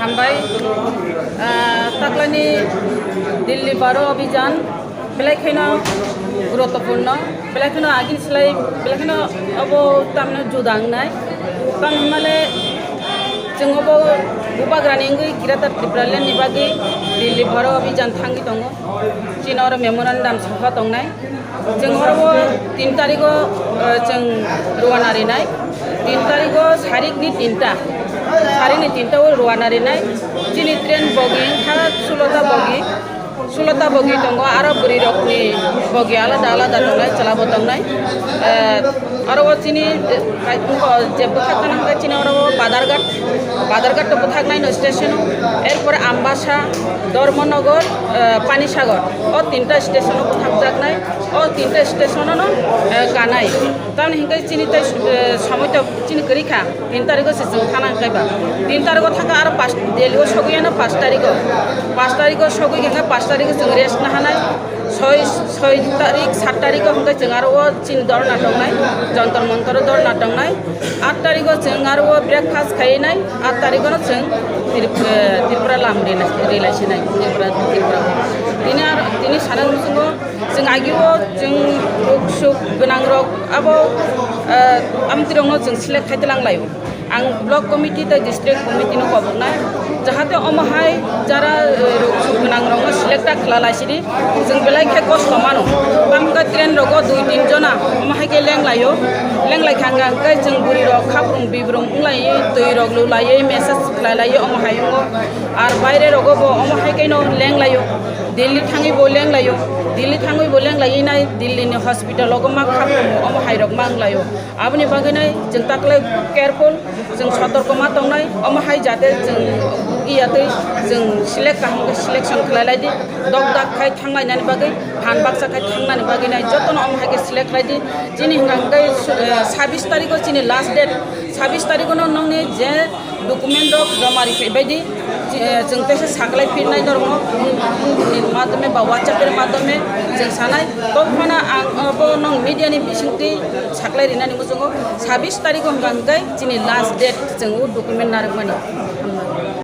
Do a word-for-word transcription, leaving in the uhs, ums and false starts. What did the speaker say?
Hambai, ah, taklani Delhi Bharo Abhijan belai kheno guruttopurno, belai kheno agini slai belai kheno abo tamno juda wngnai. Tamo hwnmale chwng obo bubagrani wngwi Greater Tipraland ni bagwi Delhi Bharo Abhijan thangwi tongo. Chini oro memorandum soha tongnai. Chwng oro o tin tarigo, eh, chwng ruana rinai. Tin tarigo sarikni tinta. Sarikni tinta o ruana rinai. Chini train bogi wngkha sulota bogi. Sulota bogi tongo, aro bwrwi rokni bogi alada alada tongnai, chwla bo tongnai. Eh, aro o chini, eh, jebwkhak gwnang khe chini oro o Badarghat, Badarghat to bwthaknai no station o. Erpore Ambasa, Dharmanagar, eh, Panisagar. O tinta station o bwthakjaknai. O tinta station o no, eh, kanai. Tamni hinkhe chini tei, eh, somoi to chini kwrwi kha. Tin tarigo se chwng thana hinkhe ba. Tin tarigo thangkha aro pas, Delhi o sogwi ano pas tarigo. Pas tarigo sogwi hinkhe pas tarigo chwng rest nahanai. Soi, soi tarik, sat tarigo hinkhe chwng aro o chini dorna tongnai. Jontor Montor o dorna tongnai. At tarigo chwng aro o breakfast khainai. At tarigo no chwng Trip-, eh, Tripura lam rilai, rilai sinai. Tripura, Tripura. Tini aro, tini sana muchungo Chwng agio chwng ruk suk gwnang rok abo, eh, amtwi rokno chwng select khai tlang laio. Ang block committee tei district committee no koboknai, jahate omo hai jara, eh, ruk suk gwnang rokno select ta khwla lai sidi, chwng belai khe kosto mano. Tamo khe train rogo dui tin jona omo hai khe leng laio, leng lai kha hwnkhe chwng bwrwi rok khaprung bibrung wng lai, twi rok lu lai, message khwlai lai omo hai wngo. Ar baire rogo bo omo hai khe no leng laio. Delhi thangwi bo leng laio, Delhi thangwi bo leng laiwi nai, Delhi ni hospital o ma kha omo hai rok ma wng laio. Aboni bagwi nai chwng taklai careful, chwng sotorko ma tongnai, omo hai jate chwng bugiya tei chwng select kaham khe selection khlai lai di, dok dak khai thang lainani bagwi, phan baksa khai thang nani bagwi nai jotono omo hai khe select lai di. Chini hwnkha hwnkhe, eh, sabis tarikh o chini last date, sabis tarikh o no nongni je document rok joma ri phai bai di, eh, chwng teisa saklai phirnai norokno phone ni madhyome ba WhatsApp ni madhyome chwng sanai. Tobphano ang abo nong media ni bisingtwi saklai rinani muchungo, sabis tarikh o hwnkha hwnkhe chini last date chwng o document narwkmani.